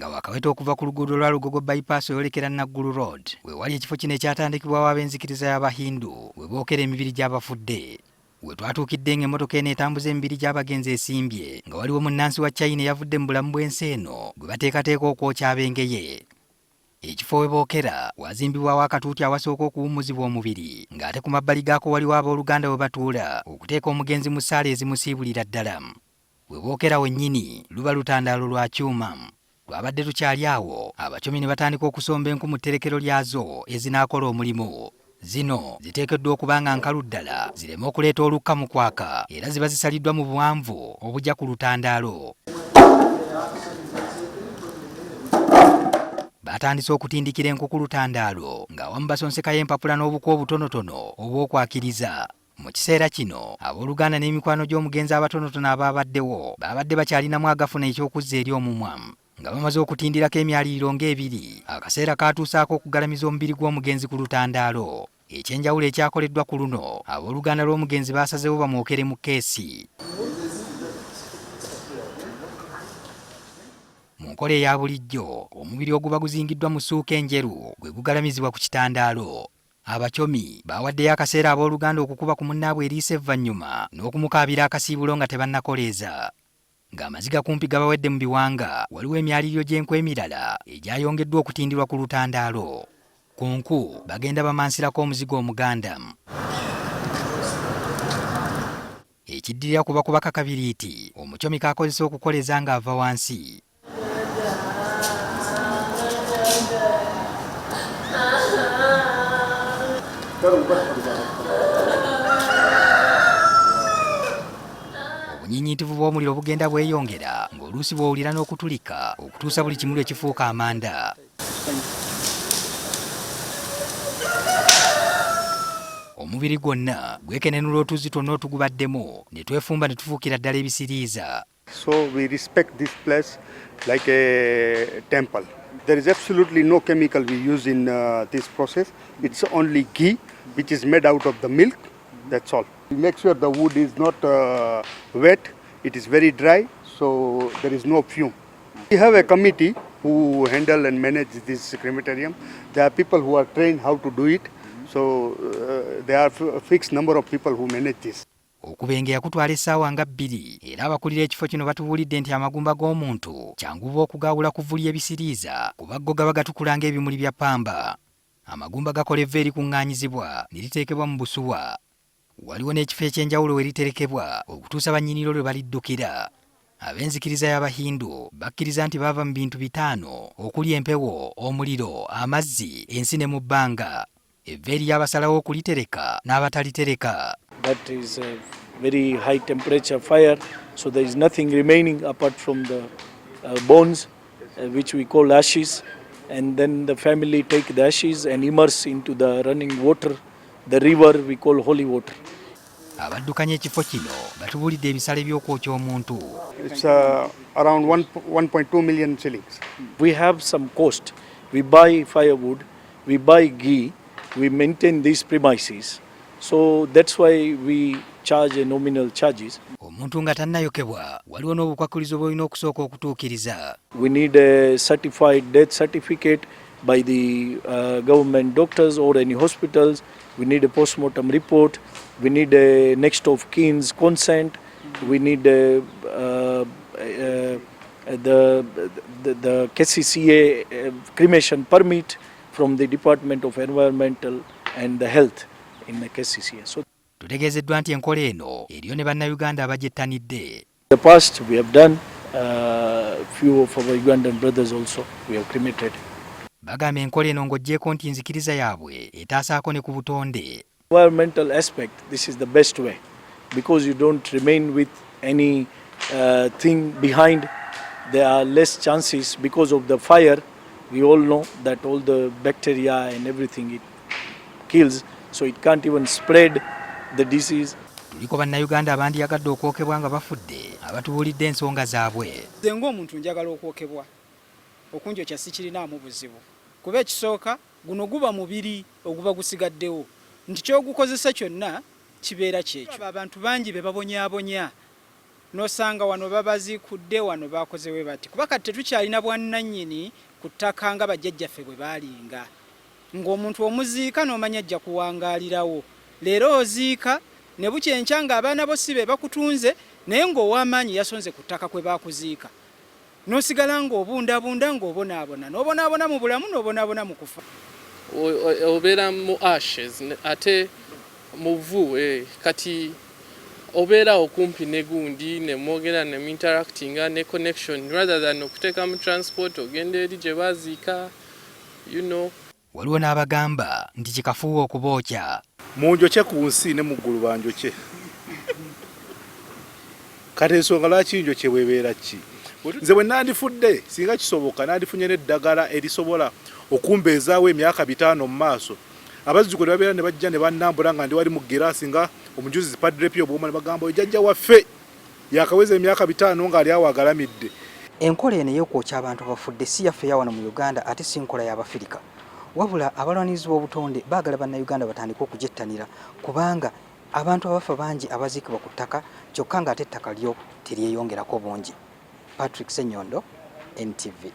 Nga wakaweta okuva ku luguudo lwa Lugogo Bypass oyolekera Naggulu Road we wali ekifo kino ekyatandikibwawo ab'enzikiriza y'Abahindu we bookera emibiri gy'abafudde. We twatuukidde ng'emmotoka eno etambuza emibiri gy'abagenzi esimbye nga waliwo munnansi wa China eyavudde mu bulamu bw'ensi eno gwe bateekateeka okwokya ab'engeye. Ekifo we bookera wazimbibwawo akatuuti awasooka okuwummuzibwa omubiri ng'ate ku mabbali gaako waliwo abooluganda we batuula okuteeka omugenzi mu ssaala ezimusiibulira ddala. We bookera wennyini luba lutandaalo lwa kyuma. Twabadde tukyali awo abacomi ne batandika okusomba enku mu tterekero lyazo ezinaakola omulimu. Zino ziteekeddwa okuba nga nkalu ddala zireme okuleeta olukka mu kwaka era ziba zisaliddwa mu buwanvu obugya ku lutandaalo. Baatandise okutindikira enku ku lutandaalo ng'awamu basonsekayo empapula n'obuku obutonotono obw'okwakiriza. Mu kiseera kino abooluganda n'emikwano gy'omugenzi abatonotono abaabaddewo baabadde bakyalinamu agafuna eky'okuzza eri omumwa. Nga bamaze okutindirako emyaliriro ng'ebiri, akaseera kaatuuse ak'okugalamiza omubiri gw'omugenzi ku lutandaalo. Eky'enjawulo ekyakoleddwa ku luno, abooluganda lw'omugenzi baasazeewo bamwokere mu kkeesi. Mu nkola eya bulijjo, omubiri oguba guzingiddwa mu ssuuka enjeru gwe gugalamizibwa ku kitandaalo. Abacomi baawaddeyo akaseera abooluganda okukuba ku munnaabwe eriiso evvannyuma n'okumukaabira akasiibulo nga tebannakoleeza. Ng'amaziga kumpi gabawedde mu biwanga, waliwo emyaliriro gy'enku emirala egyayongeddwa okutindirwa ku lutandaalo. Ku nku bagenda bamansirako omuzigo Omuganda. Ekiddirira kuba kubaka kabiriiti omucomi k'akozesa okukoleza ng'ava wansi. Obunyiinyiitivu bw'omuliro bugenda bweyongera ng'oluusi bw'owulira n'okutulika okutuusa buli kimu lwe kifuuka amanda. Omubiri gwonna gwekenenula otuzzi twonna otugubaddemu ne twefumba ne tufuukira ddala ebisiriiza. So we respect this place like a temple. There is absolutely no chemical we use in this process. It's only ghee, which is made out of the milk. That's all. We make sure the wood is not wet. It is very dry, so there is no fume. We have a committee who handle and manage this crematorium. There are people who are trained how to do it. So there are a fixed number of people who manage this. Okubengeya kutwala essaawa nga bbiri era abakulira ekifo kino batubuulidde nti amagumba g'omuntu kyangu bo okugaawula ku vvu ly'ebisiriiza kuba go gaba gatukula ng'ebimuli bya ppamba. Amagumba gakola evvu erikuŋŋaanyizibwa ne liteekebwa mu busuwa. Waliwo n'ekifo eky'enjawulo we literekebwa okutuusa bannyiniryo lwe baliddukira. Ab'enzikiriza y'Abahindu bakkiriza nti baava mu bintu bitaano okuli empewo, omuliro, amazzi, ensi ne mu bbanga. Evvu eriyo abasalawo okulitereka n'abatalitereka. That is a very high temperature fire, so there is nothing remaining apart from the bones, which we call ashes, and then the family take the ashes and immerse into the running water, the river we call holy water. Abaddukanya ekifo kino batubuulidde ebisale by'okwokya omuntu. It's around 1.2 million shillings. We have some cost. We buy firewood, we buy ghee, we maintain these premises. So that's why we charge a nominal charges. Omuntu nga tannayokebwa waliwo n'obukwakkulizo bw'olina okusooka okutuukiriza. We need a certified death certificate by the government doctors or any hospitals. We need a postmortem report. We need a next of kin's consent. We need the KCCA cremation permit from the Department of Environmental and the Health in the KCCA. So Tutegeezeddwa nti enkola eno eriyo ne Bannayuganda abagyettanidde. The past we have done few of our Ugandan brothers also we have cremated. Bagamba enkola eno ng'oggyeeko nti nzikiriza yaabwe etaasaako ne ku butonde. Environmental aspect, this is the best way because you don't remain with any thing behind. There are less chances because of the fire. We all know that all the bacteria and everything it kills, so it can't even spread the disease. Tuliko Bannayuganda abandiyagadde okwokebwa nga bafudde abatubuulidde ensonga zaabwe. Nze ng'omuntu njagala okwokebwa, okunjokya sikirinaamu buzibu kuba ekisooka guno guba mubiri oguba gusigaddewo nti ky'ogukozesa kyonna kibeera kyekyo. Abantu bangi be babonyaabonya. N'osanga wano babaziikudde, wano bakoze we bati, kuba kati tetukyalina bwannannyini ku ttaka nga bajjajjaffe bwe baalinga, ng'omuntu omuziika n'omanya ajja kuwangaalirawo. Leero oziika ne bukya enkya ng'abaana bo si be bakutunze, naye ng'ow'amaanyi yasonze ku ttaka kwe baakuziika, n'osigala ng'obundabunda, ng'obonaabona, n'obonaabona mu bulamu, n'obonaabona mu kufa. Obeera mu ashes ate muvu, kati obeera okumpi ne gundi ne mwogera ne interactinga ne connection rather than okuteeka mu transport ogenda eri gye baziika. Waliwo n'abagamba nti kikafuuwa okubookya. Munjokye ku nsi ne mu ggulu banjokye. Kati ensonga lwaki njokye bwebeera ki? Nze bwe nandifudde, singa kisoboka, nandifunye n'eddagala erisobola okumbeezaawo emyaka 50 mu maaso. Abazzukulu ne babeera ne bajja ne bannambula nga ndi wali mu giraasi nga omujuzizi Padre Pio Bwoma, ne bagamba, "Oyo jjajja waffe yakaweza emyaka 50 ng'ali awo agalamidde." Enkola eno ey'okwokya abantu abafudde si yaffe ya wano mu Uganda, ate si nkola y'Abafirika. Wabula abalwanirizi b'obutonde baagala Bannayuganda batandike okugyettanira, kubanga abantu abafa bangi abaziikibwa ku ttaka, kyokka ng'ate ettaka lyo teryeyongerako bungi. Patrick Ssenyondo, NTV.